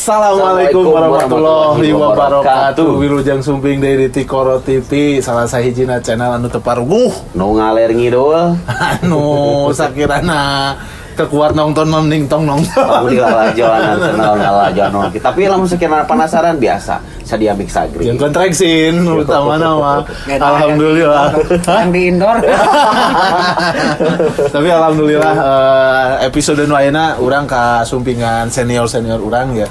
Assalamualaikum warahmatullahi wabarakatuh. Wilujeng sumping deui di Tikoro TV, salah sahijina channel anu teu paruguh, Nu ngaler ngidul. Anu sakirana kekuat nonton mah mending tong nonton. Kamu dilalajoan, channel ngalajoan. Tapi lamun sekiranya penasaran biasa, sadia mix agri. Yang kontraksin utama nama. Alhamdulillah. Yang di indoor. Tapi alhamdulillah episode nu ayeuna urang kasumpingan senior-senior urang ya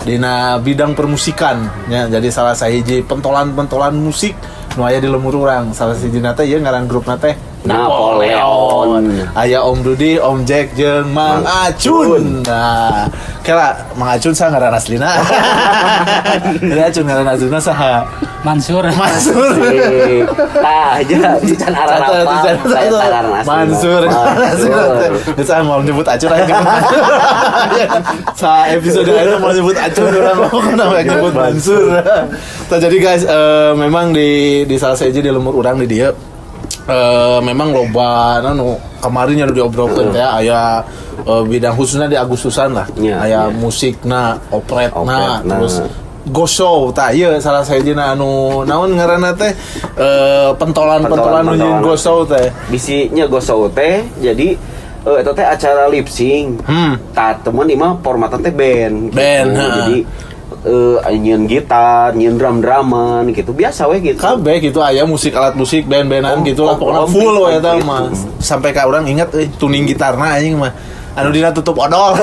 dina bidang permusikan ya. Jadi salah sahiji pentolan-pentolan musik nu aya di lemur urang, salah sahiji teh ieu ngaran grupna teh Napoleon. Aya Om Dudi, Om Jack jeung Mang Acun. Nah, kela Mang Acun saha ngaran aslina? Jadi Acun ngaran aslina saha? Mansur. Mansur. Tah, aja cican arah apa? Saya ngaran asli. Mansur. Mansur. Saya mau nyebut Acun aja nyebut Mansur. Sa episode itu mau nyebut Acun, orang mau kenapa nyebut Mansur. Nah, jadi guys, memang di salah sahiji di lemur urang di dieu memang loba nu kemarin yang diobrolkeun teh aya bidang khususnya di Agustusan lah. Aya musikna, opretna, Opretna. Terus goshow. Tah, ieu salah sahijina anu naon ngaranna teh, pentolan-pentolan nu nyieun goshow teh. Bisinya goshow teh jadi eta teh acara lip sync. Tah, temen ieu mah formatan teh band gitu. Band, heeh. Jadi nyieun gitar, nyieun drum-druman gitu. Biasa we gitu. Kabeh gitu aya musik, alat musik, band-bandan gitu lah, pokoknya full we eta mah. Sampai ka urang inget euy tuning gitarna anjing mah. Anu dina tutup odol.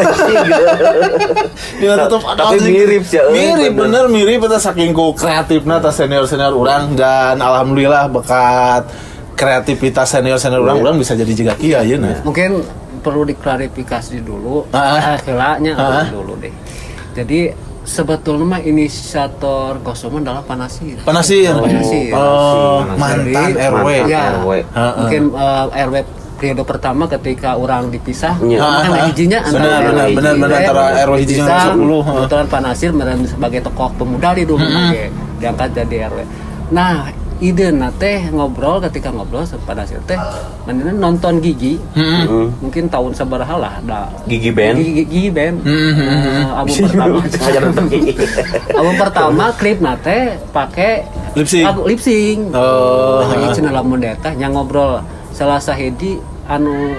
Dina tutup odol. Tapi mirip sih, euy, Mirip bener. Bener mirip eta saking ku kreatifna tah senior-senior urang, dan alhamdulillah berkat kreativitas senior-senior urang, urang bisa jadi juga kieu ayeuna. Mungkin perlu diklarifikasi dulu. Heula nya dulu deh. Jadi sebetulnya mah inisiator goshow mah adalah Pak Nasir. Pak Nasir. Pak Nasir. Oh, Nasir. mantan Jadi, RW. Mantan Ya, RW. Mungkin RW periode pertama ketika orang dipisah, kan hijinya antara RW hiji Benar, teh, antara RW hiji jeung dipisah, 10, heeh. kebetulan Pak Nasir sebagai tokoh pemuda di dulu oge, diangkat jadi RW. Nah, ide teh ngobrol, ketika ngobrol sama Pak Nasir teh manehna nonton Gigi. Mungkin tahun sabaraha lah da. Gigi Band. Gigi, Gigi Band. Album pertama. Sengaja nonton Gigi. Album pertama klip teh pakai Lip sync. Lagu lip sync. Oh. Nah, ieu cenah lamun eta nya ngobrol salah sahiji anu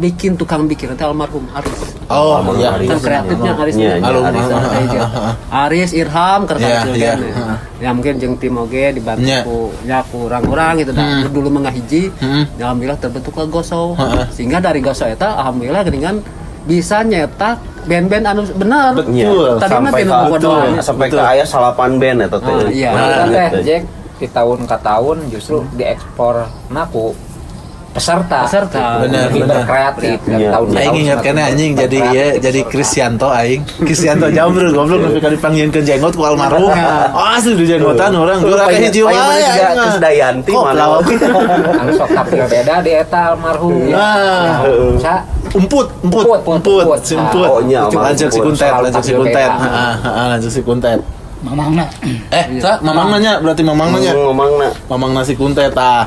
bikin, tukang bikin teh almarhum Aris. Oh, iya. Aris. Kan kreatifnya Aris. Iya. Aris salah sahiji. Aris Irham kersa kecil kan. Ya mungkin jeung tim oge dibantu ku ya kurang-kurang gitu dah. Dulu mah ngahiji. Ya, alhamdulillah terbentuklah goshow. Sehingga dari goshow eta alhamdulillah geuningan bisa nyetak band-band anu bener. Betul. Tadi mah Sampai tina ka bobodohan. Sampai ke aya salapan band eta teh. Ah, iya. Nah, Nah, teh gitu. Jack di tahun ke tahun justru diekspor ku peserta. Peserta. Bener, Lebih bener. berkreatif dari tahun ke Aing tahun ingat semakin kan anjing jadi iya berkreatif jadi peserta. Krisyanto aing. Krisyanto jauh bro, goblok nepi ka dipanggilkeun jenggot ku almarhum. Oh, asli di jenggotan urang. Dua ka hiji Paling wae mana juga aing mah. Krisdayanti Kok mana. Anu sok tampil beda di eta almarhum. Nah. Sa Emput, emput, Emput, emput, emput. si emput. Oh, iya, almarhum Lanjut si Emput. kuntet, Selalu lanjut si tampil kuntet. beda. Heeh, heeh, lanjut si kuntet. Mamangna. Eh, sa, mamang nanya, berarti mamang nanya. Ngomongna. Mamang nasi kuntet tah.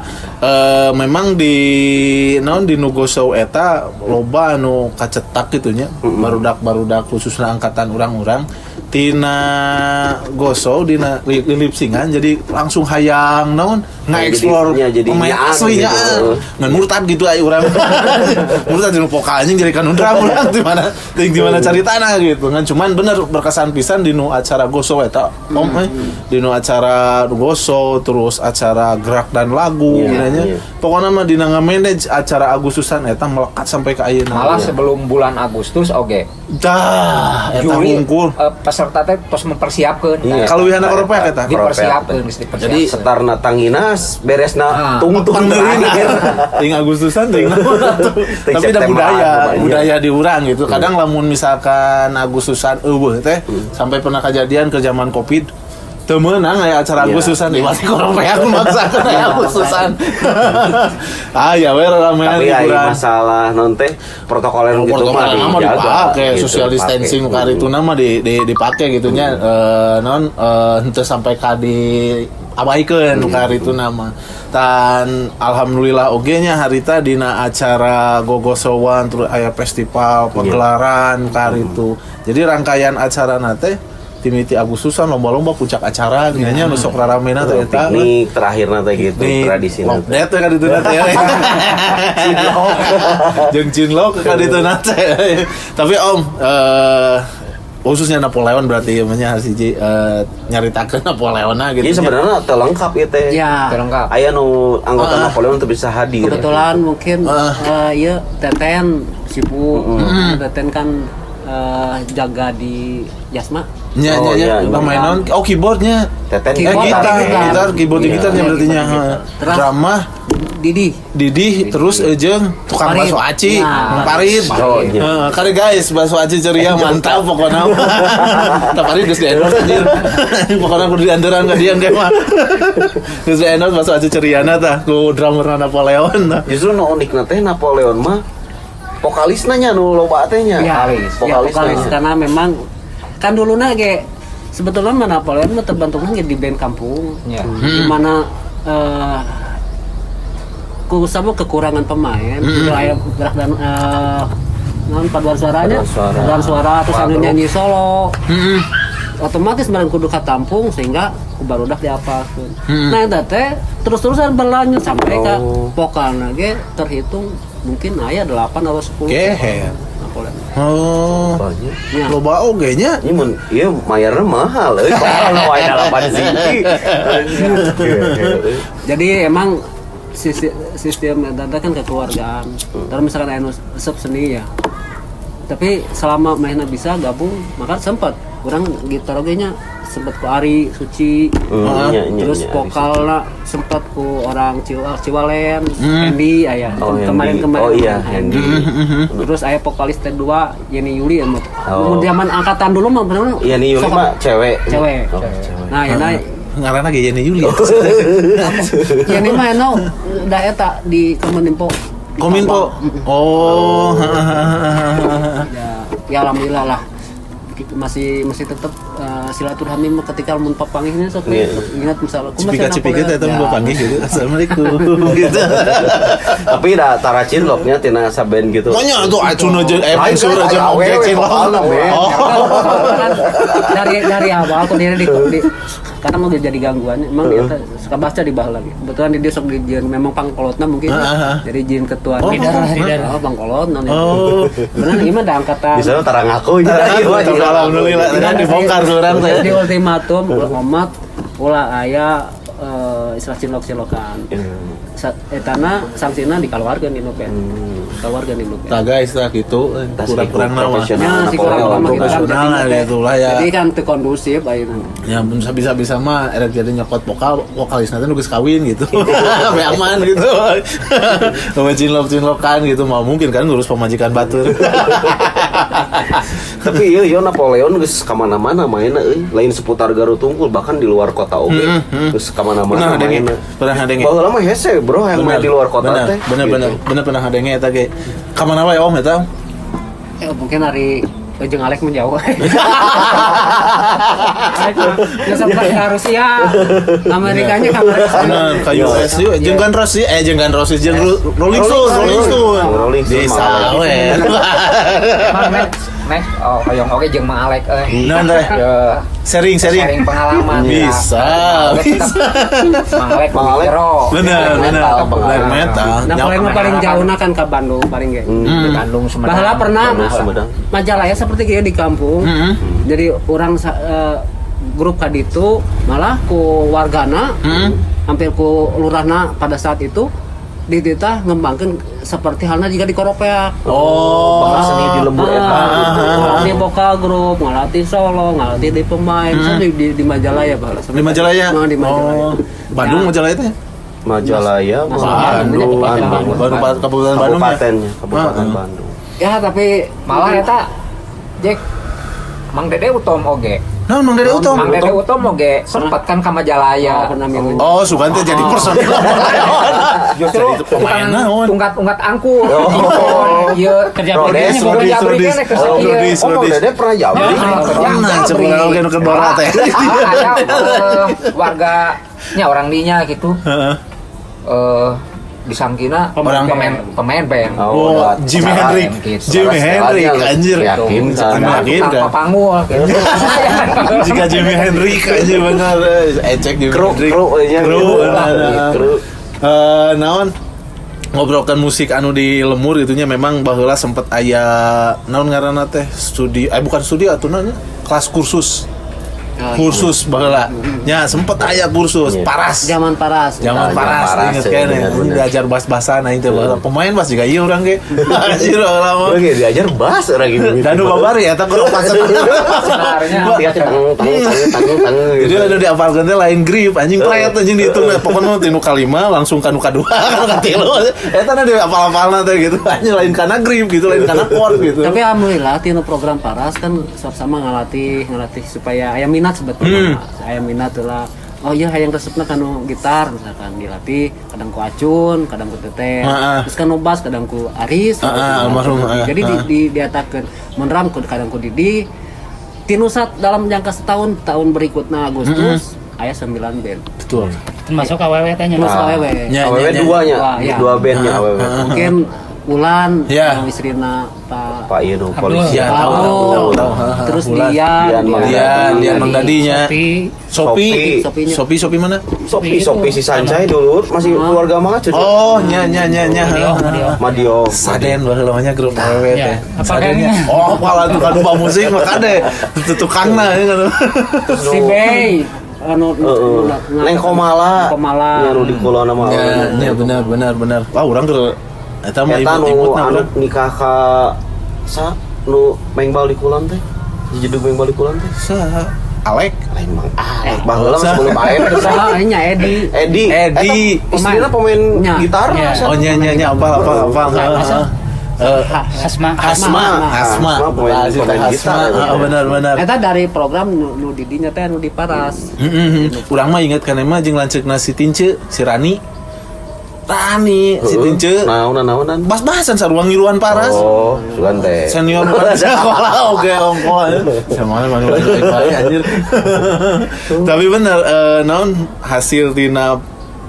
Memang di naon di nu goshow eta loba anu kacetak gitu nya. Barudak-barudak khususnya angkatan orang-orang tina goshow dina lip syncan jadi langsung hayang naon nge-explore Jadi pemain nyaan aslinya gitu. Ngan murtad gitu aya urang murtad di vokal anjing jadi kan drum urang di mana di mana cari tanah gitu kan. Cuman bener berkesan pisan di nu acara goshow eta om, di nu acara goshow, terus acara gerak dan lagu ginanya. Pokoknya mah dina manage acara Agustusan eta melekat sampai ke ayeuna. Malah sebelum bulan Agustus oge. Dah eta Juli hungkul. Peserta teh tos mempersiapkeun. Iya. Kaluwihanna koropek eta. Dipersiapkeun, geus dipersiapkeun. Jadi setarna tanginas beresna tungtung terakhir. Ting Agustusan ting naon atuh. Ting Tapi ada September, budaya, iya. budaya di urang gitu. Kadang lamun misalkan Agustusan euweuh teh sampai pernah kejadian ke zaman Covid. Teu meunang aya acara Agustusan di pasti koropeak maksakeun aya Agustusan. Ah ya we ramean Tapi ai hiburan. Masalah non teh protokoler gitu mah Protokol mah dijaga. dipake, gitu, social distancing dipake. kali itu nama di dipake gitu nya, non henteu sampai ka di abaikeun nu itu nama. Dan alhamdulillah oge nya harita dina acara gogosowan terus aya festival pagelaran karitu. Jadi rangkaian acara teh timiti Agustusan, lomba-lomba, puncak acara nya nu sok raramena teh eta. Piknik terakhir teh gitu, tradisi. Lopdet we ka ditu teh. Cinlok. Jeung cinlok ka ditu teh. Tapi Om, khususnya Napoleon berarti ya nya harus hiji nyaritakeun Napoleonna gitu. Iya, sebenarnya terlengkap ieu teh. Ya. Terlengkap. Aya nu anggota Napoleon teu bisa hadir. Kebetulan mungkin iya Teten sibuk. Teten kan jaga di Yasma. Nya Oh, nya nya iya, iya. pemain naon? Oh, keyboardnya. Teten Keyboard, gitar, gitar. Gitar, keyboard, Iya. gitarnya Iya, berarti nya. keyboard, gitar. Terus Drama Didi. Didi terus jeung tukang Farid. bakso aci, Nah. Farid. Oh, iya. Heeh, kari guys, bakso aci ceria mantap pokoknya. Tah Farid geus di-endorse anjir. Pokoknya kudu diandaran ka dia engke mah. Geus di-endorse bakso aci ceriana tah ku drummer Napoleon tah. Justru nu unikna teh Napoleon mah vokalisna nya nu loba teh nya. Ya, Vokalis. ya, vokalis Vokalisna. karena memang kan dulu ge sebetulnya mah Napoleon mah terbentuknya di band kampung. Di mana ku sama kekurangan pemain, udah aya gerak dan naon paduan suaranya, Paduan suara. Paduan suara terus anu Wah, nyanyi solo. Otomatis barang kudu katampung sehingga ku barudak diapalkeun. Nah, eta teh terus-terusan berlanjut sampai ke Oh. vokalna ge terhitung mungkin aya 8 atau 10. Keher. Napoleon. Oh. Banyak. Ya. Loba oge nya. Ini mun ieu mayarna mahal euy. Kalau aya 8 siji. Jadi emang sistem eta kan kekeluargaan. Terus misalkan aya nu resep seni ya. Tapi selama mainnya bisa gabung, maka sempat kurang gitar oge nya sempat ku Ari Suci. Iya, iya, Terus iya, Ari. vokalna sempat ku orang Ciwalen, Hendy aya. Oh, Hendy. Kemarin-kemarin Oh iya, kan, Hendy. Terus aya vokalis T2 Yeni Yuli ya. Oh. Zaman angkatan dulu mah bener. Iya nih Yuli mah cewek. Cewek. Oh, cewek. Nah, ya nah, Ngaranna ge Yeni Yuli. Yeni mah eno udah eta di Kominfo. Kominfo. Oh. Ya, ya alhamdulillah lah. Masih masih tetap silaturahmi mah ketika mun papanggih ini sok ingat misalnya aku masih Cipika-cipika teh eta Ya. mun papanggih gitu. Assalamualaikum gitu. Tapi da tara cinloknya tina saben gitu. Manya tuh acun aja Lain Mansur kan, aja awewe, oge cinlok. vokalna, men. Oh. Kan dari awal aku diri di karena mau jadi gangguan emang dia teh suka baca di bawah lagi kebetulan dia sok di jieun memang pangkolotna mungkin jadi jieun ketua. Oh, leader. Oh, pangkolot nah, Oh. bener ieu mah da angkatan. Bisa tara ngaku nya. Tara ngaku, tapi alhamdulillah, ternyata dibongkar seorang teh. Di ultimatum ulah omat ulah aya istilah cinlok-cinlokan. Etana sanksina dikaluarkeun di nu band. Dikaluarkeun di nu band. Tah guys, tah gitu Tas kurang-kurang ikut nama. profesional. Ya, si kurang Napoleon. mah gitu kan, Profesional lah jadi gitu lah ya. Jadi kan teu kondusif ayeuna. Ya bisa bisa bisa mah erek jadi nyokot vokal vokalis nanti geus kawin gitu. Sampai aman gitu. Sama cinlok-cinlokan gitu mau mungkin kan ngurus pamajikan batur. Tapi iya, iya Napoleon geus kamana-mana mainna euy. Lain seputar Garut tungkul, bahkan di luar kota oge. Geus kamana-mana Pernah ngadenge, mainna. pernah ngadenge. Baheula mah hese, Bro, yang main di luar kota bener, teh. Bener Gitu. bener bener pernah ngadenge eta ge. Kamana wae Om eta? Mungkin hari jeung Alek menjauh. Alek mah ya sempat ke Rusia, Amerikanya ke Amerika. Bener, ka US yuk, jeung Gun Roses, jeung Gun Roses, jeung Rolling Stone, Rolling Stone. Rolling Stone, Bisa Mang we. Emang next next oh hoyong oge jeung Mang Alek euy. Naon teh? Ya, Sharing, sharing. sharing pengalaman. Bisa, Ya. bisa. Mang Alek Mang Alek. jero. Bener, Black bener. metal, Black metal. Nah, paling mah paling jauhna kan ke Bandung paling ge. Di Bandung Sumedang. Baheula pernah Bandung, Sumedang. Majalaya seperti kayak di kampung. Jadi orang grup kaditu malah ku wargana hampir ku lurahna pada saat itu dititah ngembangkeun seperti halnya jika di Koropeak. Oh. Bakal seni di lembur eta gitu. Ngelatih vokal grup, ngelatih solo, ngelatih di pemain, Misalnya di Majalaya baheula. Di Majalaya. Nah, di Majalaya. Oh. Bandung Ya. Majalaya teh? Majalaya, Mas- Bandung, Bandung, Bandung, Kabupaten Bandung ya? Kabupatennya, Kabupaten Heeh. Bandung. Ya, tapi Malah eta Jack Mang Dede Utom oge. Nah, Mang Dede Utom. Mang Dede Utom oge sempet kan ka Majalaya. Oh, pernah milu. Oh, sugan teh jadi personil. Justru pemain naon. Tungkat-tungkat angku. Oh, iya. Kerja Rodes, Kerja Rodes, ke Rodes. sakieu. Rodes, Oh, Mang Rodes. Dede pernah jabri. Pernah Jabri. coba oge nu keur dora teh. Aya warganya orang dinya gitu. Heeh. Disangkina Orang- pemain band. Oh, Jimi secara- Hendrix. Gitu. Jimi Hendrix anjir. Yakin, Yakin Tukang kan. papanggul gitu. Jika Jimi Hendrix anjir bener. Ecek Jimi Kru, Hendrix. kru, iya, Kru, gitu. bener. Kru. Naon ngobrolkan musik anu di lemur itunya memang baheula sempet aya naon ngaranna teh studi bukan studi atuh naon kelas kursus. Oh, Kursus baheula. Nya sempet aya kursus Iya. paras. Zaman paras. Zaman Nah, paras, zaman paras, inget ya, kene. bener-bener. Diajar bass-bassan aing teh baheula. Pemain bass juga ieu urang ge. Anjir baheula mah. Oke, diajar bass orang gitu. Dan nu babari eta kudu Sebenarnya Dia tang tang tang tang tang Jadi gitu. ada diapalkeun teh lain grip anjing pret anjing dihitung pokoknya ti nu kalima langsung ka nu kadua ka nu katilu. Eta na diapal-apalna teh gitu. Anjing lain kana grip gitu, lain kana chord gitu. Tapi alhamdulillah tinu program paras kan sama ngalatih supaya aya minat sebetulnya. Aya minat lah. Oh iya hayang resepna kanu gitar misalkan dilatih kadang ku Acun, kadang ku Teteh. Terus kanu bass kadang ku Aris. Almarhum. Jadi diatakeun mun drum kadang ku Didi. Tinu sat dalam jangka setahun tahun berikutnya Agustus aya 9 band. Betul. Termasuk awewe teh nya. Termasuk awewe. Nya, AWW nya, nya. duanya, Wah, iya. dua bandnya AWW. Mungkin Ulan, Ya. istrina Pak Pak Ieu polisi. Ya, tahu, tahu, tahu. Terus Ulan. Dian, Dian Mang Dian, Dian Mang Dadinya. Sopi. Sopi, Sopinya. Sopi, Sopi mana? Sopi, Sopi si Sancai dulu masih keluarga banget cuy. Oh, nya nya nya nya. Madio. Madio. Saden baheula mah nya grup awewe Ya, teh. apa Sadennya. kayaknya? Oh, apalah tukang lupa musik mah kade. Tukangna ya kan. Si Bey anu Neng Komala. Komala. Nya nu di kulon sama. Ya, nya benar benar benar. Wah, urang keur eta mah Eta nu imut-imutna anu urang. nikah ka sa nu mengbal di kulon teh. Jedug mengbal di kulon teh. Saha? Alek. Lain Mang Alek baheula mah sebelum Aep. Saha nya Edi. Edi. Edi. Eta istrina pemain Nya. gitar. Nya. sa. Oh, nya nya nya apal apal apal. Heeh. Hasma. Hasma, Hasma, Hasma pemain- Ah, si pemain Hasma. gitar, ya. Ah, benar benar. Eta dari program nu didinya teh nu di Paras. Urang mah inget kan emang jeung lanceukna si Tince, si Rani. Rani, si Tince. Naonan naonan. Bas-basan sarua ngiluan Paras. Oh, sugan teh. Senior bukan sekolah oke ongko. Sama mana bae anjir. Tapi bener naon hasil tina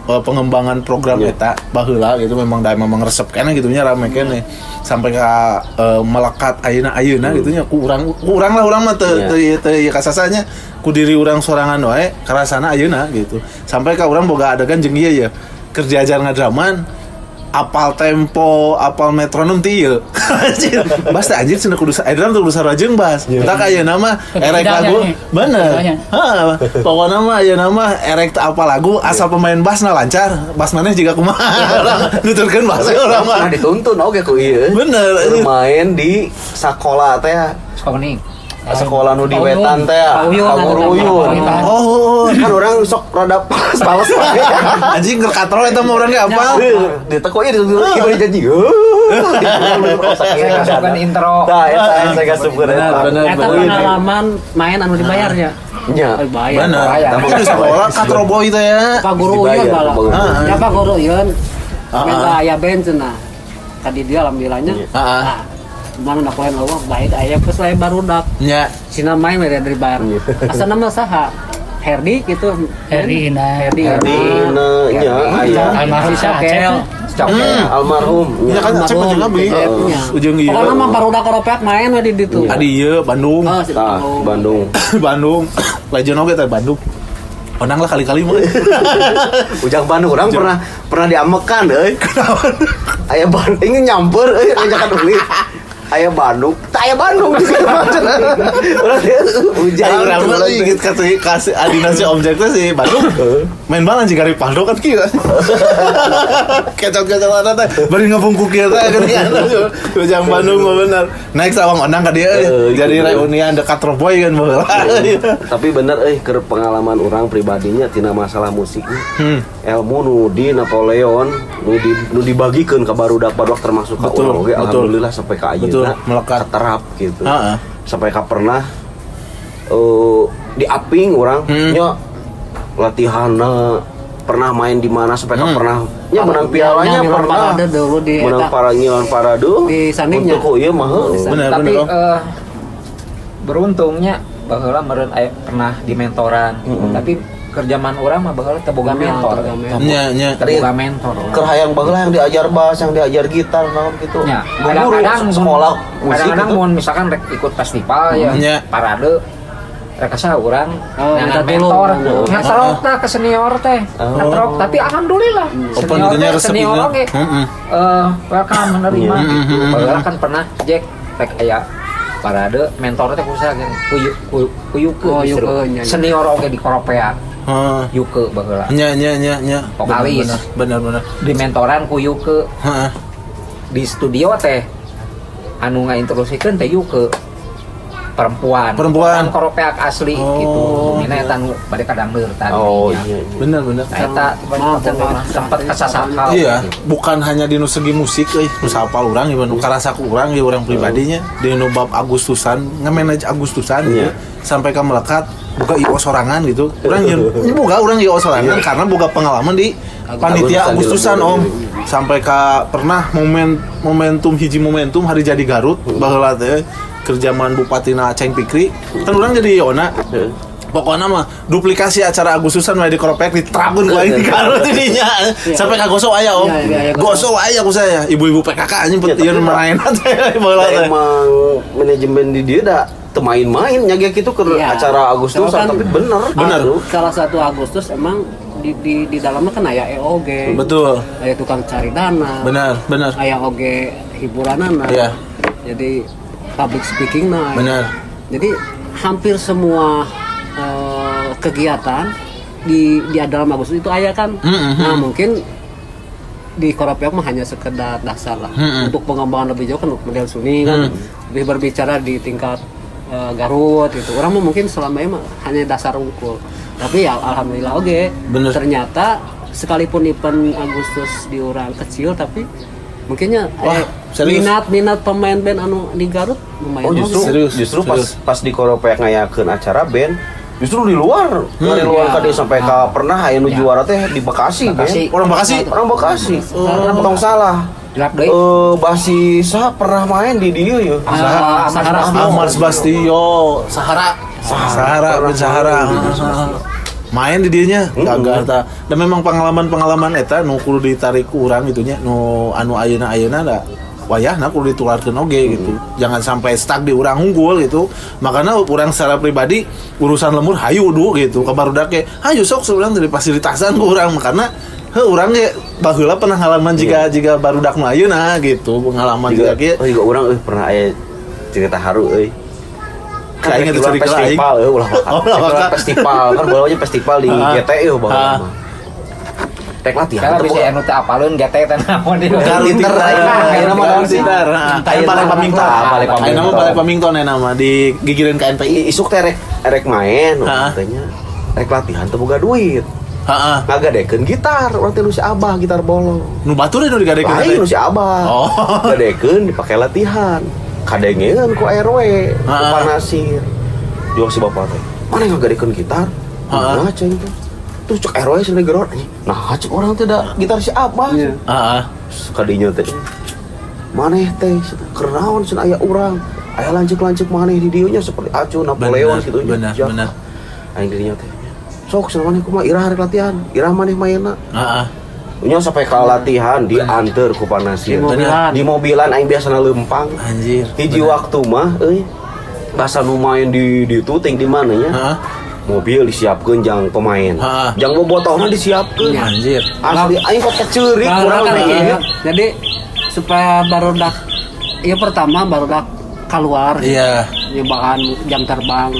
pengembangan program Iya. eta baheula gitu memang da memang resep kene gitu nya rame kene sampai ka melekat ayeuna-ayeuna gitu nya ku urang lah urang mah teu Iya. teu teu ieu kasasanya ku diri urang sorangan wae karasana ayeuna gitu. Sampai ka urang boga adegan jeung ieu ya keur diajar ngadraman apal tempo, apal metronom ti ieu. Anjir, bas teh anjir cenah kudu drum tuh kudu sarua jeung bass. Tah ayeuna mah erek lagu bener. Heeh, pokona mah ayeuna mah erek teu apal lagu asal pemain bassna lancar, bass maneh juga kumaha. Nuturkeun bass urang mah. Nah dituntun oge ku ieu. Bener. Bermain di sakola teh. Sekolah Sekolah nu di wetan teh. Pauyun. Panguruyun. Oh, Kan orang sok rada pales-pales wae. anjing keur katrol eta mah urang ge apal. Diteko ieu dituntun ieu janji. Saya kasupkeun intro. Tah eta saya kasupkeun Bener, eta. bener, Eta pengalaman main anu dibayarnya. Nya. Oh, bayar. Bener. Bayar. Di sekolah katrol boy teh ya. Pak Guru Uyun Dibayar, malah. Pak Guru. Ya Pak Guru Uyun. Minta aya band cenah. Tadi dia alhamdulillahnya. Heeh. Mana nak lain Allah baik aya pas lain barudak. Nya. Cina main dari dibayar. Asa nama saha? Herdi gitu. Herdi Ina. Herdi. Herdi Ina nya aya. Almarhum Si Sokel. Cokel. Almarhum. Nya kan Acep mah jeung abi. Ujung ieu. Pokoknya mah barudak koropeak main we di ditu. Adi ieu Bandung. Oh, si Tah, Bandung. Bandung. Legend oge teh Bandung. Onang lah kali-kali mah. Ujang Bandung orang pernah diamekan euy. Aya Bandung ingin nyamper euy ngajakan ulit. Aya Bandung, tah aya Bandung di situ mah. Urang teh ujang. Ayo urang mah inget kasih kasih adina si objek teh si Bandung. Main balan jika Rivaldo kan kieu. Kecot-kecot ada teh bari ngabungkuk kieu teh geuningan. Ujang Bandung mah bener. Naik sawang onang ka dieu euy. Jadi reunian dekat Roboy kan baheula. Tapi bener euy keur pengalaman orang pribadinya tina masalah musiknya. Ilmu nu di Napoleon nu dibagikeun ka barudak-barudak termasuk ka urang oge alhamdulillah sampai ka ayeuna Betul, melekat. keterap gitu. Heeh. Sampai ka pernah Di aping urang nya latihanna pernah main di mana sampai pernah nya menang pialanya Nya, pernah parade dulu di menang eta. para ngilan parade Di sandingnya. untuk ieu mah heuh. Bener, Tapi bener, Om. Beruntungnya baheula meureun aya pernah di mentoran. Tapi kerjaman urang mah baheula teu boga Nya, mentor. teu boga mentor. Nya nya. Teu boga mentor. Keur hayang baheula yang diajar bass, yang diajar gitar naon gitu. Ya, Guru kadang-kadang sekolah musik kadang-kadang gitu. mun misalkan rek ikut festival ya, Nya. parade rek asa urang Oh, neangan minta tolong. mentor. Ngetrok tah ke senior teh. Ngetrok tapi alhamdulillah Open senior gitunya teh resep senior gitu. oge. Heeh. Welcome menerima gitu. Baheula kan pernah Jack rek aya parade mentor teh kusaha ku ku Yuke Oh, justru. Yuke, nya, nya. Senior oge di Koropeak Heeh. Yuke baheula. Nya nya nya nya. Vokalis. Bener bener. Di mentoran ku Yuke Heeh. di studio teh anu ngaintrusikeun teh Yuke perempuan. Perempuan. Orang Koropeak asli Oh. gitu. Ini eta nu bade kadangdeur tadi. Oh iya. Bener bener. Nah, eta sempat kesasakal. Iya, gitu. bukan hanya di nu segi musik euy, nu sapal urang ieu nu karasa ku urang ieu urang pribadinya di nu bab Agustusan, nge-manage Agustusan gitu. Iya. Sampai ka melekat buka IO sorangan gitu. Urang nyeun boga urang IO sorangan karena boga pengalaman di panitia Agustusan Agustusan di Om. lembur. Sampai ka pernah momentum hiji momentum hari jadi Garut baheula teh kerjaman Bupatina Aceng Pikri kan urang jadi IO-na. Heeh. Pokoknya mah duplikasi acara Agustusan mah di Koropek diterapun ku aing di Garut ininya. Sampai ka Goso aya Om. Iya, iya, iya, Goso aya ku saya. Ibu-ibu PKK anjing Ya, tapi ieu maraena teh baheula teh. Emang manajemen di dia dah teu main-main nya ge kitu ke Iya. acara Agustusan Soalnya kan- tapi bener Bener. gitu. Salah satu Agustus emang di dalamnya kan aya EOG. Betul. Aya tukang cari dana. Benar, benar. Aya oge hiburanana. Iya. Jadi public speaking nah. Benar. Jadi hampir semua kegiatan di dalam Agustus itu aya kan. Nah, mungkin di Koropeak mah hanya sekedar dasar lah. Untuk pengembangan lebih jauh kan model Suni kan lebih berbicara di tingkat Garut gitu. Orang mah mungkin selama ini mah hanya dasar unggul. Tapi ya alhamdulillah oke. Bener. Ternyata sekalipun event Agustus di orang kecil tapi mungkinnya Wah, serius? minat minat pemain band anu di Garut lumayan Oh justru oge. Serius, justru pas serius. pas di Koropeak ngayakeun acara band justru di luar di luar Iya. ka dieu sampai ka pernah aya nu juara teh di Bekasi, Bekasi. Ben. Orang Bekasi. Orang Bekasi. Tong salah. Gelap deui. Basi saha pernah main di dieu ya. Ah, Sahara. Ahmad Bastio, Sahara. Sahara, Pernah bin Sahara. main di dieu. Main di dinya gagah ta. Dan memang pengalaman-pengalaman eta nu kudu ditarik ku urang gitu nya nu anu ayeuna-ayeuna da wayahna kudu ditularkeun oge gitu. Jangan sampai stuck di urang unggul gitu. Makanya urang secara pribadi urusan lembur hayu du gitu. Ka barudak ge hayu sok urang dari fasilitasan ku urang karena heuh urang ge baheula pernah ngalaman jiga jiga barudak nu ayeuna gitu, pengalaman Juga, jiga kieu. oh juga urang euy pernah aya cerita haru euy. Ka aing Kan eta cerita aing. festival euy ulah Oh, ulah waka. Festival kan bawa festival di Ah. GT euy baheula Ah. mah. Rek latihan Karena teu bisa boga. anu teu apaleun GT teh naon di. Garut Inter, Inter, ayeuna mah Garut Inter. Ayeuna Balai Pamington. Ah, Balai Ayeuna mah Pamington. Balai Pamington ayeuna mah digigireun ka NPI. Isuk teh rek rek main Ah. katanya. Rek latihan teu boga duit. Heeh. Ngagadekeun gitar, urang teh nu si Abah gitar bolong. Nu batur nu digadekeun Lain teh. nu si Abah. Oh. Gadekeun dipake latihan. Kadengeun ku RW, ku Ah. Pak Nasir. Jual si bapak teh. Mana yang ngagadekeun gitar? Ah. Nah, ceng teh. Terus cek RW sini geron anjing. Nah, cek orang teh da gitar si Abah. Iya. Heeh. Kadinya teh. Maneh teh keur naon cenah aya urang. Aya lanceuk-lanceuk maneh di dieu nya seperti Acu Napoleon Bener, gitu nya. bener, Jaka. bener. Aing dirinya teh. Sok cenah maneh kumaha iraha rek latihan, iraha maneh mainna. Heeh. Nya sampai ka latihan diantar ku Pak Nasir. Di mobilan. Di mobilan aing biasana lempang. Anjir. Hiji waktu mah euy bahasa nu main di tuting di mana nya. Heeh. Mobil disiapkeun jang pemain. Heeh. Jang bobotohna disiapkeun. Anjir. Asli aing kok keceurik Nah, kurang kan, mah iya. Jadi supaya barudak ya pertama barudak keluar Iya. nyobaan jam terbang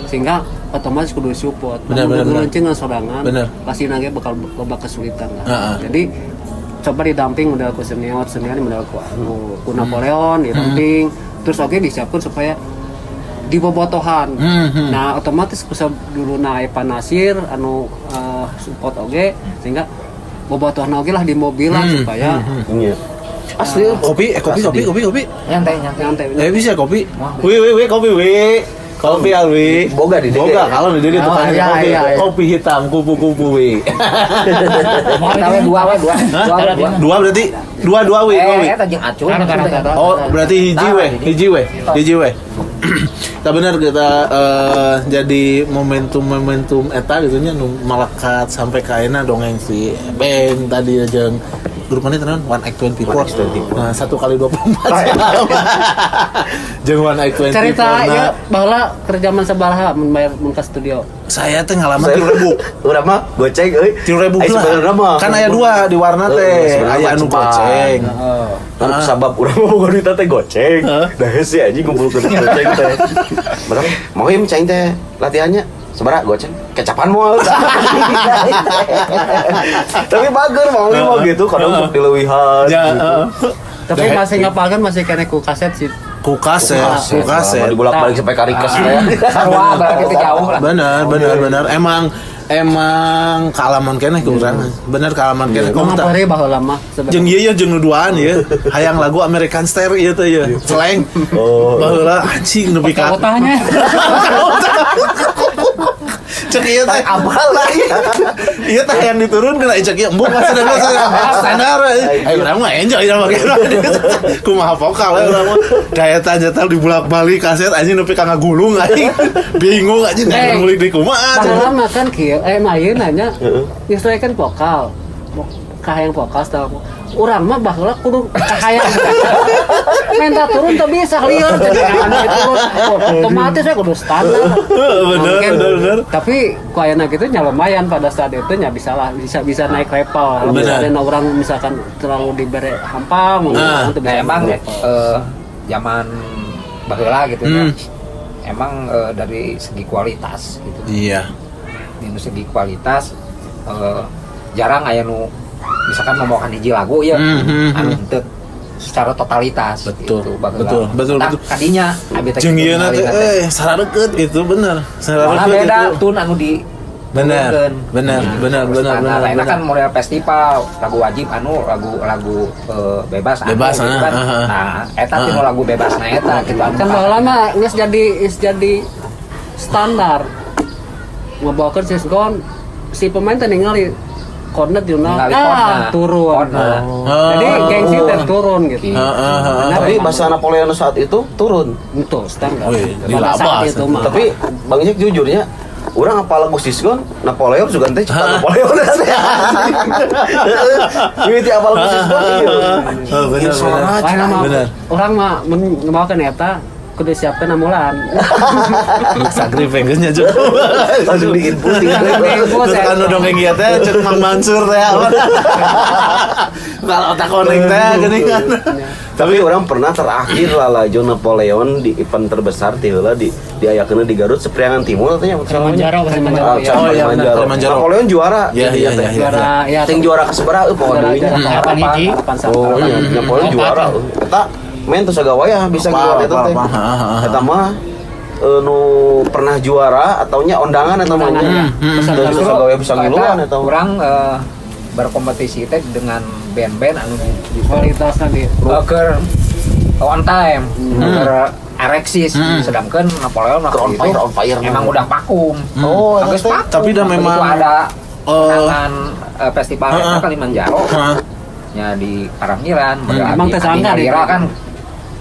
sehingga otomatis kudu support. Benar, Lamun benar, kudu benar. launching sorangan, Benar. pasti nage bakal loba kesulitan lah. Heeh. Jadi coba didamping model ku senior, senior model ku Napoleon didamping. Terus oke disiapkan supaya dibobotohan. Nah, otomatis kusa dulu naik Pak Nasir anu support oge sehingga bobotohan oge lah di mobilan supaya Iya. Asli Kopi, kopi, kopi, kopi, kopi. Nyantai nyantai. nyantai. Bisa kopi. Wah. Wih, wih, wih, kopi, wih. Kopi Alwi. Boga di Boga kalau di dieu tukang kopi. Kopi hitam kupu-kupu wi. Dua dua dua. Dua berarti dua dua wi. Eta jeung acul. Oh, berarti hiji we, hiji we, hiji we. Tak benar kita jadi momentum-momentum eta gitu nya nu melekat sampai ka ayeuna dongeng si Beng tadi jeung grup mana tenan 1 Act 24. Nah, 1 kali 24 jam. Jeung 1 Act 24. Cerita ya baheula keur zaman sabaraha mun bayar mun ka studio. Saya teh ngalaman 3.000. Urang mah goceng euy. 3.000 lah. Kan aya dua di warna teh, aya anu goceng. Heeh. Kan sabab urang mah boga duit teh goceng. Dah sih anjing ngumpulkeun goceng teh. Berapa? Mau him cai teh latihannya sabaraha goceng? Kecapan moal. Tapi bager mau mah gitu kadang sok dileuwihan. Gitu. Tapi masih ngapalkan masih kene ku kaset sih. Ku kaset, ku kaset. Dibolak-balik sampai karikes teh. Sarua berarti teh jauh lah. Benar, benar, benar. Emang emang kaalaman keneh ku urang. Bener kaalaman keneh. Kumaha bari baheula mah. Jeung ieu ye jeung nu duaan ye. Hayang lagu American Style ieu teh ye. Slang. Baheula anjing nepi ka otahnya. Cek ieu teh abal lah. Ieu teh hayang diturunkeun cek ieu embung standar. Ayo urang mah enjoy urang mah. Kumaha vokal we urang mah. Daya tanya dibolak-balik kaset anjing nepi ka ngagulung anjing. Bingung anjing ngulik di kumaha. Baheula mah kan kieu mah ayeuna nya nyesuaikan vokal. Kahayang vokal style urang mah baheula kudu kahayang. Minta turun teu bisa lieur jadi turun otomatis we kudu standar. Bener bener bener. Tapi ku ayeuna kitu nya lumayan pada saat itu nya bisa lah bisa naik level. Misalnya orang misalkan terlalu dibere hampang nah, emang zaman baheula gitu ya. Emang dari segi kualitas gitu. Iya. Dari segi kualitas jarang aya nu misalkan membawakan hiji lagu ya anu henteu secara totalitas. Betul gitu, betul betul betul. Kadinya abi teh jeung ieu teh sarareukeut gitu bener. Sarareukeut beda tun anu di bener bener bener bener bener. Nah, kan model festival lagu wajib anu lagu bebas anu bebas gitu kan. Nah, eta teh lagu bebas na eta gitu kan baheula mah geus jadi standar. Ngabawakeun sisgon si pemain teh ningali corner di turun. Jadi gengsi teh turun gitu. Tapi bahasa Napoleon saat itu turun. Betul, standar. Pada saat itu mah. Tapi Bang Jack jujurnya orang apa lagu Sisgon Napoleon juga teh cipta Napoleon. Mimiti apa lagu Sisgon ieu. Bener bener. Orang mah ngabawakeun eta kudu siapkeun amulan. Sacrifice-nya cukup. Langsung diinput. Terus anu dongeng ieu teh cek Mang Mansur teh. Kalau otak koneng teh geuning kan. Tapi orang pernah terakhir lah laju Napoleon di event terbesar ti heula di diayakeun di Garut Sepriangan Timur teh nya Kilimanjaro. Oh iya Kilimanjaro. Napoleon juara. Iya iya iya. Ting juara kasabaraha euy poho deui nya. 8 hiji. Oh iya Napoleon juara. Eta main tuh sagawayah bisa ngiluan eta teh. Eta mah nu pernah juara atau nya ondangan eta mah nya. Terus sagawayah bisa ngiluan eta. Urang berkompetisi teh dengan band-band anu kualitasna di keur on time, keur ereksis, sedangkan Napoleon waktu itu on fire, emang udah vakum. Oh, tapi dah memang ada kemenangan festival eta Kilimanjaro. Nya di Karanghiran, emang teh sangka di kan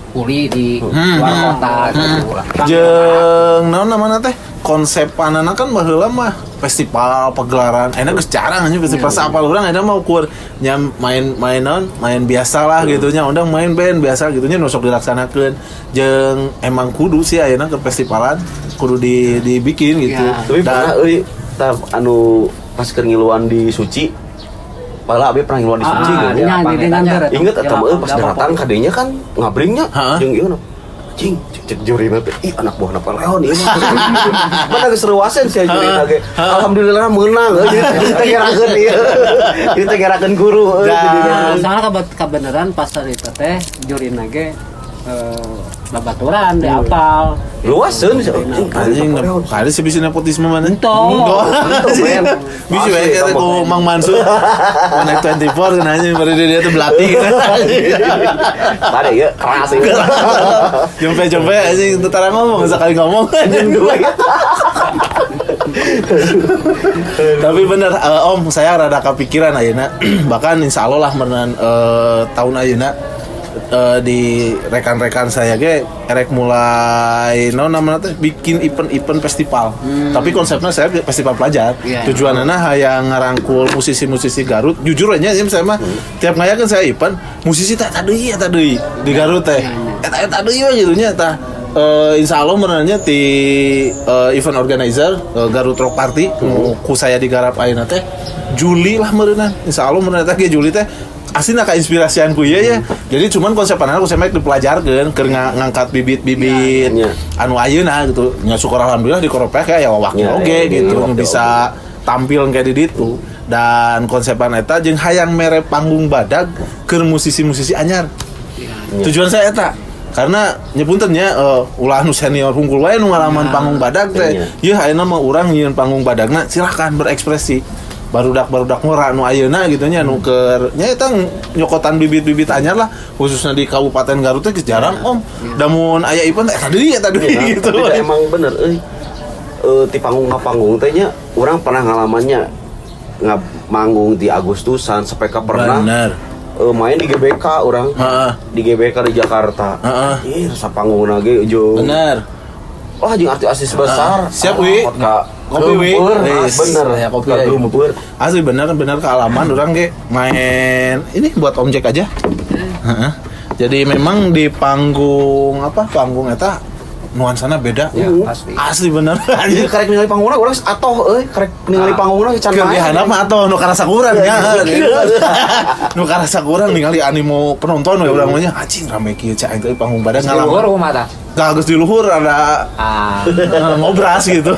kuli di luar kota gitu lah. Jeung naon namana teh? Konsep panana kan baheula mah festival pegelaran. Enak geus jarang anjing festival saapal urang eta mah ukur nya main naon, main biasa lah gitu nya, undang main band biasa gitu nya nu sok dilaksanakeun. Jeung emang kudu sih ayeuna ke festivalan kudu dibikin gitu. Ya. Tapi pernah euy tah anu pas keur ngiluan di Suci. Padahal abi pernah ngiluan di Suci gitu. Ingat eta mah pas datang kadenya kan ngabringnya jeung ieu cing cek jurina teh ih anak buah Napoleon ieu mah. Mana geus reuaseun sia jurina ge. Alhamdulillah meunang euy ditengerakeun ieu. Ditengerakeun guru euy. Soalna kabeneran pas itu teh jurina ge Babaturan di apal. Luaseun sih. Anjing, kali sih bisa nepotisme mana? Entong. Bisa wae kata ku Mang Mansur. One 24 kan anjing pada dia tuh belati gitu. Pada ya keras ini. Jompe-jompe anjing tentara ngomong sekali ngomong anjing dua. Tapi bener Om, saya rada kepikiran ayeuna. Bahkan insya Allah lah menan tahun ayeuna di rekan-rekan saya ge erek mulai no namanya teh bikin event-event festival. Tapi konsepnya saya festival pelajar. Yeah. Tujuannya hayang ngarangkul musisi-musisi Garut. Jujur aja sih saya mah tiap ngayakeun saya event musisi teh eta deui di Garut teh. Eta deui we gitu nya tah. Insya Allah merenanya di event organizer Garut Rock Party ku saya digarap ayeuna teh Juli lah meureunan. Insya Allah meureunan teh ge Juli teh aslinya kainspirasian ku ieu ya. Jadi cuman konsepanana ku saya mah dipelajarkeun keur ngangkat bibit-bibit anu ayeuna gitu. Nya syukur alhamdulillah di Koropek ya wakil oge gitu bisa tampil kayak di ditu. Dan konsepan eta jeung hayang mere panggung badag keur musisi-musisi anyar. Tujuan saya eta karena nyepunten nya ulah nu senior hungkul wae nu ngalaman panggung badag teh. Ieu ayeuna mah urang nyieun panggung badagna silahkan berekspresi. Barudak-barudak ngora nu ayeuna gitu nya nu keur nya eta nyokotan bibit-bibit anyar lah khususnya di Kabupaten Garut teh jarang Om. Da mun aya event eta deui gitu. Tapi emang bener euy. Ti panggung ka panggung teh nya urang pernah ngalamannya manggung di Agustusan sampai ka pernah. Bener. Main di GBK orang. Di GBK di Jakarta. Ih, sapanggungna ge jeung. Bener. Wah, jeung artis-artis besar. Siap, Wi. Kopi Wi. Bener ya kopi. Asli bener kealaman orang ge main ini buat Om Jack aja. Jadi memang di panggung apa? Panggung eta nuansana beda. Ya, pasti. Asli bener. Jadi karek ningali panggungna urang atoh euy, karek ningali panggungna can main. Keur dihandap mah atoh nu karasa kurang ya. Nu karasa kurang ningali animo penonton we urang mah nya anjing rame kieu cak aing teh panggung badan ngalaman. Di luhur kumaha tah? Geus di luhur ada ngobras gitu.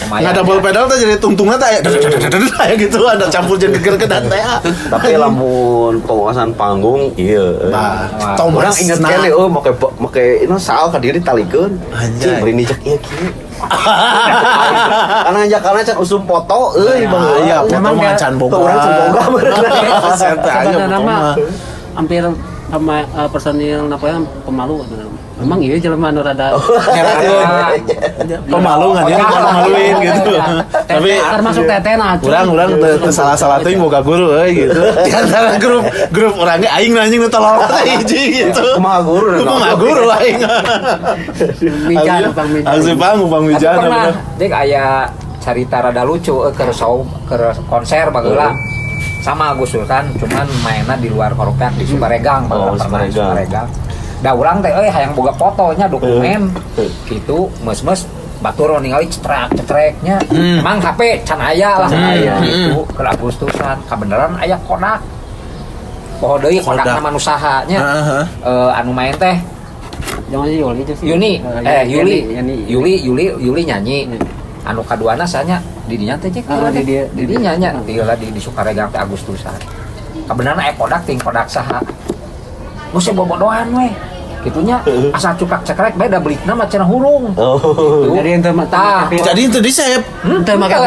Nggak pedal teh jadi tungtungna teh aya gitu ada campur jeung geger-gedan teh. Tapi lamun penguasaan panggung ieu. Urang inget keneh euy make ini saal ka diri talikeun. Anjay, beri nijak ieu kieu. Karena karena can usum foto euy bang. Iya, foto mah can boga. Urang can boga sebenarnya mah hampir sama personil napa pemalu sebenarnya. Memang iya jelema nu rada pemalu ngan ya, maluin gitu. Tapi termasuk teteh nah. Urang teu salah-salah teuing boga guru euy gitu. Di antara grup urangnya aing anjing nu tolol hiji gitu. Kumaha guru? Kumaha guru aing. Mijan Bang Mijan. Asli Bang Mijan. Pernah dek aya carita rada lucu keur show keur konser baheula. Sama Agus Sultan cuman mainnya di luar Koropek di Sukaregang. Sukaregang. Da urang teh euy hayang boga fotonya dokumen gitu meus-meus batur ningali cetrak-cetreknya. Emang HP can aya lah gitu keur Agustusan kabeneran aya Kodak. Poho deui Kodakna mah usaha nya. Anu main teh jangan Yuli itu sih. Yuni Yuli nyanyi. Anu kaduana sanya di dinya teh cek di dinya nya di Sukaregang teh Agustusan. Kabeneran aya Kodak ting Kodak saha. Geus bobodohan we. Gitunya asal cukak cekrek beda belikna mah cenah hurung. Oh. Jadi ente mah jadi ente di save. Teu make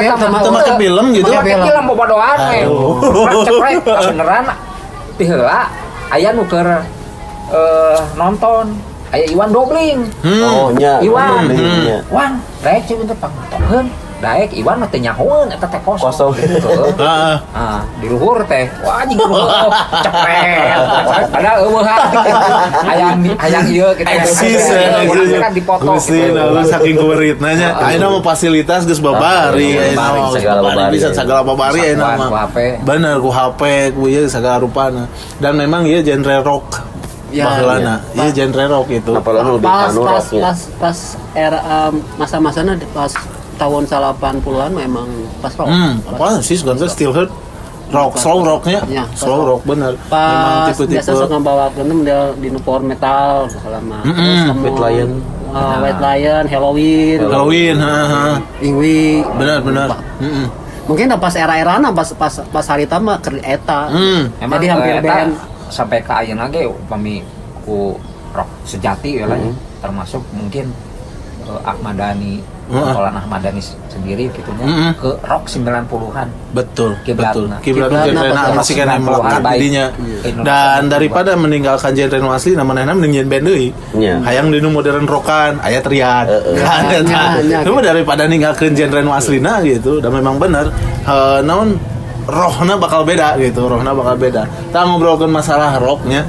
film gitu. Make film bobodohan we. Cekrek kabeneran ti heula aya nu keur nonton. Aya Iwan Dobling. Oh nya. Iwan. Wan, daek ceu teh pangtokeun. Daek Iwan mah teu nyahoeun eta teh kosong. Heeh. Ah, di luhur teh. Wah anjing luhur. Cepet. Padahal eueuh hayang ieu kitu. Eksis kan dipoto. Gusti, saking kuweritna nya. Ayeuna mah fasilitas geus babari, segala babari. Bisa segala babari ayeuna mah. Bener ku HP, ku ieu segala rupana. Dan memang ieu genre rock. Ya, baheulana. Iya genre rock itu. Pas era masa-masana pas tahun 80-an memang pas rock. Apa sih sebenarnya Still Hurt rock, slow rocknya, ya, slow rock bener. Pas memang tipe-tipe biasa sok ngabawakeun model di power metal selama. White Lion, White Lion, Halloween, heeh. Ingwi. Benar. Mungkin pas era-erana pas harita mah keur eta. Jadi hampir band sampai ke ayeuna ge upami ku rock sejati ya lah ya. Termasuk mungkin Ahmad Dhani, Tolan Ahmad Dhani sendiri gitu nya ke rock 90-an. Betul, Kiblatna. betul. Kiblat Kiblatna genre betul. masih kena 90-an melekat baik. didinya. Indonesia Dan maupun daripada meninggalkan genre nu asli, namanya mending band deui. Iya. Hayang dinu modern rockan, aya Triad. Kan eta. Iya, Cuma daripada ninggalkeun genre nu aslina gitu, dan memang bener naon rohna bakal beda gitu, rohna bakal beda. Kita ngobrolkeun masalah rocknya.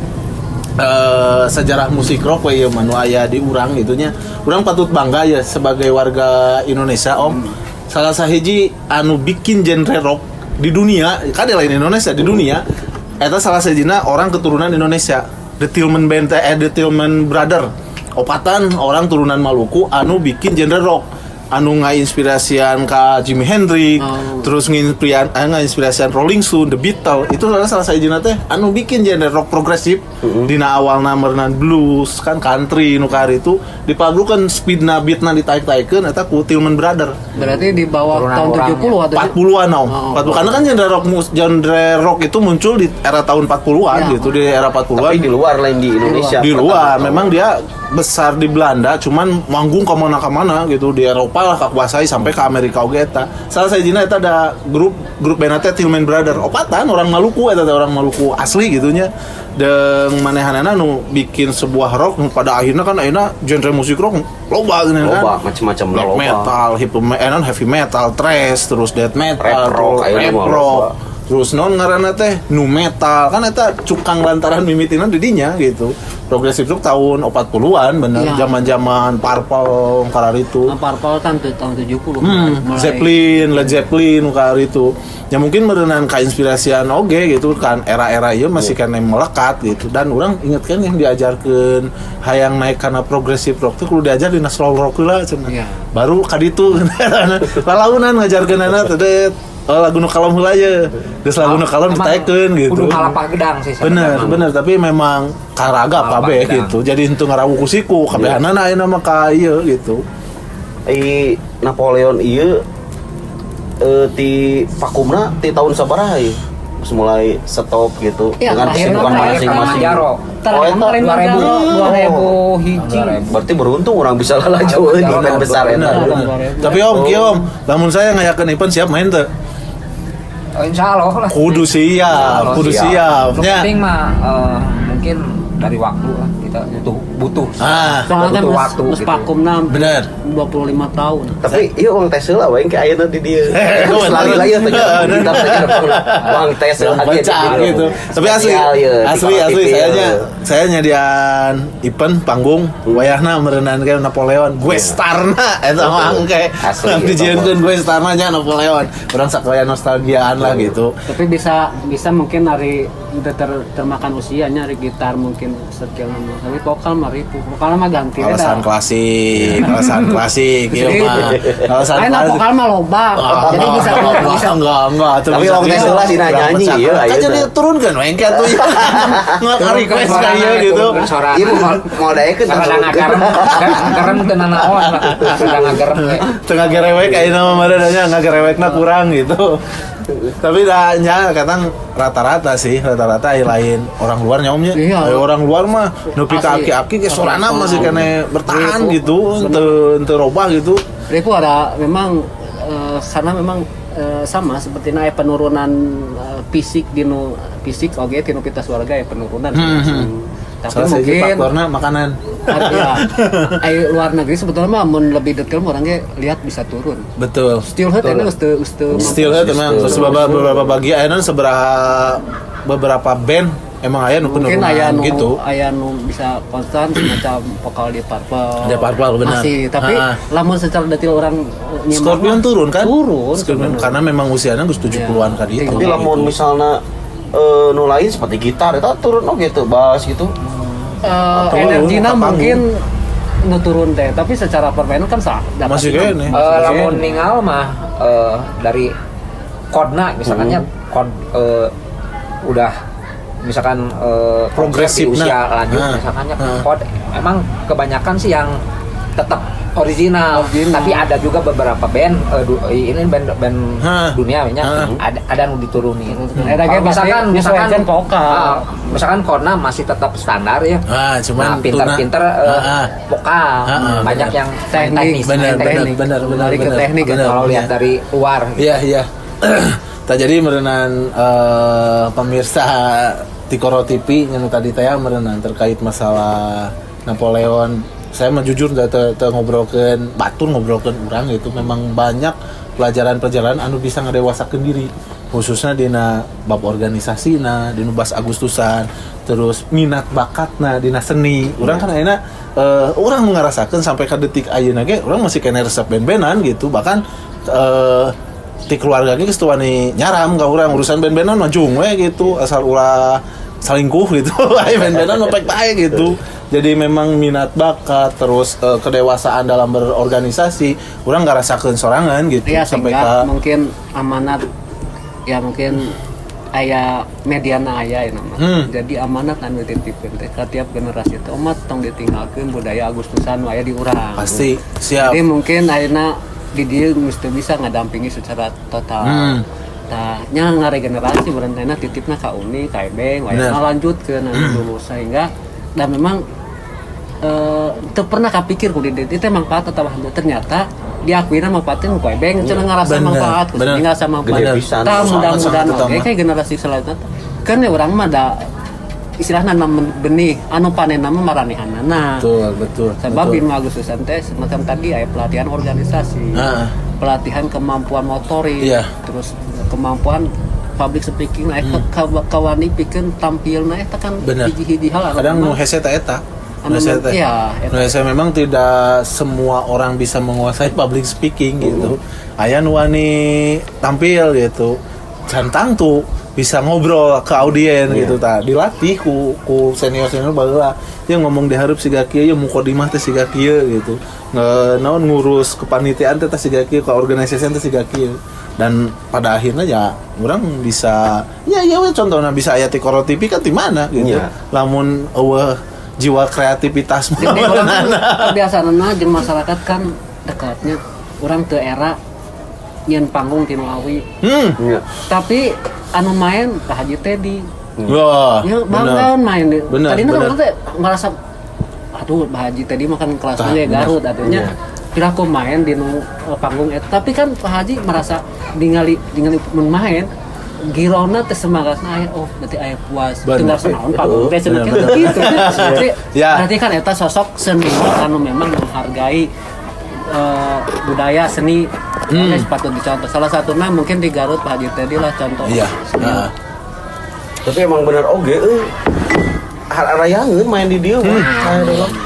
Sejarah musik rock we ieu mah nu aya di urang gitu nya. Urang patut bangga ya sebagai warga Indonesia om. Salah sahiji anu bikin genre rock di dunia, kan di lain Indonesia di dunia. Eta salah sahijina orang keturunan Indonesia. The Tillman Band The Tillman Brother. Opatan orang turunan Maluku anu bikin genre rock. Anu ngainspirasian ka Jimi Hendrix, terus ngainspirasian Rolling Stone, The Beatles. Itu adalah salah sahijina teh anu bikin genre rock progresif. Dina awalna meureunan blues kan country nu itu dipabrukan speedna beatna ditaik-taikeun eta ku Tillman Brother. Berarti di bawah Turunan tahun orangnya. 70 atau 40-an om. Oh. 40 karena kan genre rock itu muncul di era tahun 40-an Ya. gitu, di era 40-an. Tapi di luar lain di Indonesia. Di luar Pertama. memang dia besar di Belanda cuman manggung kemana-kemana gitu di Eropa lah kakuasai sampai ke Amerika oge eta. Salah sahijina eta ada grup grup band teh Tillman Brother opatan orang Maluku eta teh orang Maluku asli gitu nya. Dan manehanana nu bikin sebuah rock nu pada akhirnya kan akhirnya genre musik rock loba gini kan. Loba, macam-macam Black loba. metal, heavy metal, thrash, terus death metal, Rap rock, terus ayeuna rap mah rock. loba. Terus non ngaranna teh nu metal kan eta cukang lantaran mimitina di dinya gitu. Progresif rock tahun 40-an bener Iya. zaman-zaman Purple karar itu. Nah, Purple kan tuh tahun 70 mulai. Zeppelin, Led Zeppelin karar itu. Ya mungkin meureunan kainspirasian oge gitu kan era-era ieu masih kena melekat gitu. Dan orang inget kan yang diajarkeun hayang naik karena progresif rock tuh kudu diajar di slow rock heula cenah. Iya. Baru kaditu lalaunan ngajarkeunana teh oh, lagu nu kalem heula ye. Geus lagu nu kalem Emang ditaekeun gitu. Kudu ngalapah gedang sih Bener, sebenarnya. bener, tapi memang karagap Ngalapah kabeh gedang. gitu. Jadi henteu ngarawuh ku siku, kabehanana ayeuna mah ka ieu gitu. Ai Napoleon ieu ti vakumna ti tahun sabaraha ieu? Terus mulai stop gitu Iya, dengan terakhir kesibukan mah masing-masing. Kilimanjaro. Oh, eta 2000 hiji. Berarti beruntung orang bisa lalajo euy di event besar eta. Bener, bener. Tapi om, kieu om, lamun saya ngayakeun event siap main teu? Oh, insya Allah lah. Kudu siap, kudu siap. Yang Nya. penting mah mungkin dari waktu lah kita butuh butuh Soalnya kan butuh waktu geus gitu. vakumna Bener. 25 tahun. Tapi ieu uang tes heula we ke ayeuna di dieu. Lali lah ieu teh gitar teh uang tes heula Yang pecah gitu. Tapi asli, asli, asli saya nyadian event panggung wayahna meureunan ke Napoleon, gue starna eta mah engke. Asli, eta Dijieunkeun gue starna nya Napoleon. Urang sakaya nostalgiaan lah gitu. Tapi bisa bisa mungkin hari udah termakan usianya hari gitar mungkin skill mah. Tapi vokal mah ribu. Vokal mah ganti we Alasan dah. klasik, alasan klasik, ieu mah. Alasan Lain klasik. vokal mah loba. Ah, Jadi bisa enggak, bisa enggak. Tapi waktu gitu. heula sih nah nyanyi, iya, Kan ayeuna. jadi turunkeun we engke atuh. Nggak request ka ieu gitu. Ieu mau daekeun Rada ngagarem, ngagarem teu nanaon lah. Rada ngagarem we. Tengah gerewek ayeuna mah marananya ngagerewekna kurang gitu. Tapi dah nya kadang rata-rata sih, rata-rata aya lain orang luar nya omnya. Iya. Aya orang luar mah nepi ka Asli. aki-aki ge sorana masih kene bertahan Iya. gitu, henteu henteu robah gitu. Ribu ada memang karena memang sama seperti aya penurunan fisik dinu fisik oge tinu pita suara ya penurunan. Tapi Salah satu mungkin faktorna makanan. ya, ai luar negeri sebetulnya mah mun lebih detail mah orang ge lihat bisa turun. Betul. Steelhead ini geus teu geus teu Steelhead emang beberapa beberapa bagi ayeuna seberapa beberapa band emang aya nu mungkin penurunan aya nu gitu. aya nu bisa konstan semacam vokal di Purple. Di Purple, benar. Masih, tapi Ha-ha. lamun secara detail orang nyimak Scorpion mah turun kan? Turun. Scorpion karena memang usianya geus 70-an Iya. kan itu. Tapi lamun misalnya nu lain seperti gitar eta turun oge tuh bass gitu. Turun, Energina ke panggung. mungkin nu turun teh, tapi secara permainan kan sah. dapat Masih itu. kene. Lamun ningal mah dari kodna misalkannya kod udah misalkan konser di Progresifna. usia lanjut Ah. misalkannya Ah. kod emang kebanyakan sih yang Tetap original. Tapi ada juga beberapa band ini band dunia nya ada nu diturunin. Kalau misalkan vokal. Misalkan chordna masih tetap standar ya. Cuman nah, pinter-pinter vokal. Banyak yang teknis. Benar. Ke teknik kalau lihat dari luar. Iya. Tah jadi meureunan pemirsa Tikoro TV yang tadi teh meureunan terkait masalah Napoleon. Saya mah jujur teu ngobrolkeun batur ngobrolkeun urang gitu. Memang banyak pelajaran-pelajaran anu bisa ngadewasakeun diri, khususnya dina bab organisasina, dina bas Agustusan, terus minat bakatna dina seni. Urang kan ayeuna urang ngarasakeun sampai ka detik ayeuna ge urang masih kena resep band-bandan gitu. Bahkan ti keluarga ge geus teu wani nyaram ka urang urusan band-bandan mah jung we gitu, asal ulah selingkuh gitu. Ayo band-bandan mah pek bae gitu. Jadi memang minat bakat terus kedewasaan dalam berorganisasi urang ngarasakeun sorangan gitu ya, sampai ka mungkin amanat ya mungkin aya mediana aya ya nama. Jadi amanat anu dititipkeun teh ka tiap generasi teh umat tong ditinggalkeun budaya Agustusan aya di urang. Pasti siap. Jadi mungkin ayeuna di dieu mesti bisa ngadampingi secara total. Tah nya ngaregenerasi berenteuna titipna ka Uni, ka Ebeng, wayahna lanjutkeun anu dulu sehingga dan memang teu pernah kapikir ku di dieu teh manfaat atau henteu ternyata diakuina manfaatnya ku Ebeng cenah ngarasa manfaat, ku ngarasa manfaat. Tah mudah-mudahan oge kayak generasi selanjutnya kan ya urang mah da istilahna nanam benih anu panenna mah maranehanana. Betul. Sebab Bima Agustusan teh macam tadi aya pelatihan organisasi, pelatihan kemampuan motorik, terus kemampuan public speaking nah kawani pikeun tampilna eta kan hiji-hiji hal kadang nu hese teh eta. Nu hese memang tidak semua orang bisa menguasai public speaking gitu. Aya nu wani tampil gitu. Cantang tuh bisa ngobrol ke audien gitu tah. Dilatih ku senior-senior baheula. Yang ngomong di hareup siga kieu, ya mukadimah teh siga kieu gitu. Naon ngurus kepanitiaan teh siga kieu, ke organisasian teh siga kieu. Dan pada akhirnya ya orang bisa ya contohnya bisa aya Tikoro TV kan di mana gitu. Lamun eueuh jiwa kreativitas mah kebiasaanna jeung masyarakat kan dekatnya urang teu era nyeun panggung ti nu awi. Tapi anu main Pak Haji Teddy. Wah, ya, bangga main. Tadinya kan teh ngerasa aduh Pak Haji Teddy mah kan kelasnya Garut atunya. Kira aku main di nu panggung eta, tapi kan Pak Haji merasa ningali mun main girona teh semangatna aya oh berarti aya puas. Tinggal naon panggung teh cenah gitu. Berarti kan eta sosok seniman anu memang menghargai budaya seni. Patut dicontoh. Salah satunya mungkin di Garut Pak Haji Teddy lah contoh. Iya. Tapi emang bener oge arayangeun main di dieu.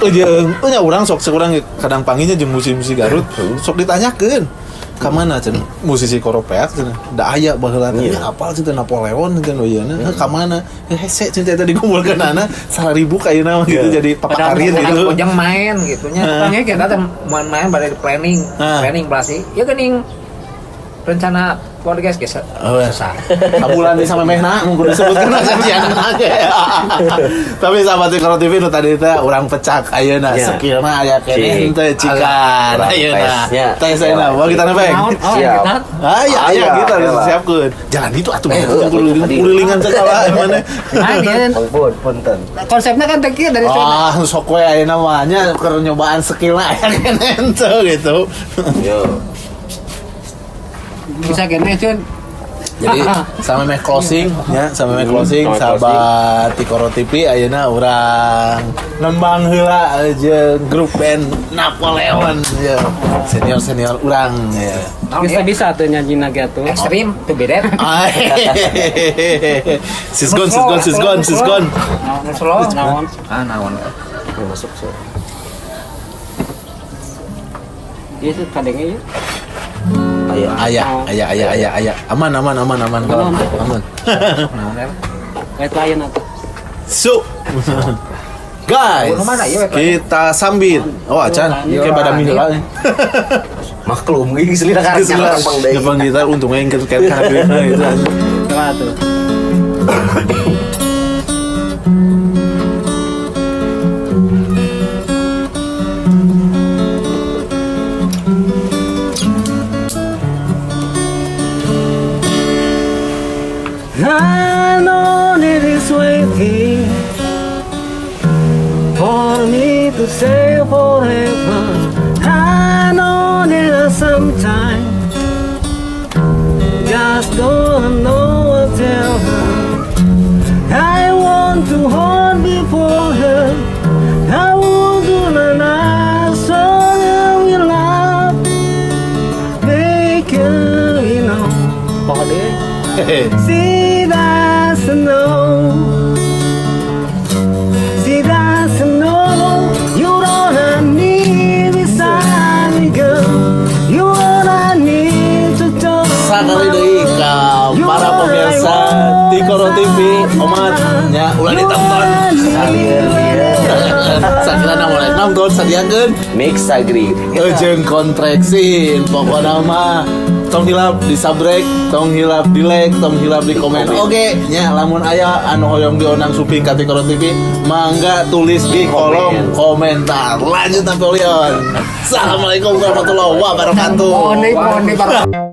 Jeung nya urang sok urang kadang panggilnya jeung musisi-musisi Garut sok ditanyakeun ka mana cenah musisi koropeak cenah da aya baheula teh apal cenah Napoleon cenah yeuna ka mana hese cenah eta dikumpulkeunana 1000 ayeuna mah gitu jadi papakarir gitu. Ujang main gitu nya. Kita teh main-main bade planning, planning pasti. Ya geuning rencana podcast geus susah. Sabulan di sama mehna mun kudu disebutkeun janjian ge. Tapi sahabat Tikoro TV nu tadi teh urang pecak ayeuna skillna aya keneh henteu cikan ayeuna. Tes ayeuna bawa kita nepeng. Siap. Aya aya kita harus siapkeun. Jangan itu atuh kulilingan segala mana. Ampun punten. Konsepnya kan teh kieu dari sana. Ah sok we ayeuna mah nya keur nyobaan skillna aya keneh henteu gitu. Yo. Bisa kene Cun. Jadi sama meh closing ya, sama meh closing sahabat Tikoro TV ayeuna urang nembang heula jeung grup band Napoleon ya. Senior-senior urang ya. Bisa tuh nyanyi naga tuh. Ekstrim tuh beda. Sis gone, sis gone, sis gone, sis gone. Naon naon. Ah naon. Masuk sih. Ieu kadenge ieu. Ayah, ayah, ayah, ayah, ayah. Aman, aman, aman, aman, aman. Aman. So, guys, kita sambit. Oh, acan, kayak pada minggu lalu. Maklum, ini selira karena Jepang gitar, untungnya yang kayak karena gitu. Coba tuh. I know that it's waiting for me to stay forever. I know that sometimes just don't know what to tell her. I want to hold before her. I want to know so that we love. Make her, you know. Pokoknya she doesn't know. She doesn't know. You don't need beside me, girl. You don't need to talk. Sakali deui ka para pemirsa Tikoro TV, omat nya ulah ditonton. Sakirana mulai nonton sadiakeun Mix agri. Jeung kontreksin pokokna mah tong hilap di subrek, tong hilap di like, tong hilap di komen. Oke, nya lamun aya anu hoyong diundang sumping ka Tikoro TV, mangga tulis di kolom komentar. Lanjut Napoleon. Assalamualaikum warahmatullahi wabarakatuh. Mohon nih, mohon nih.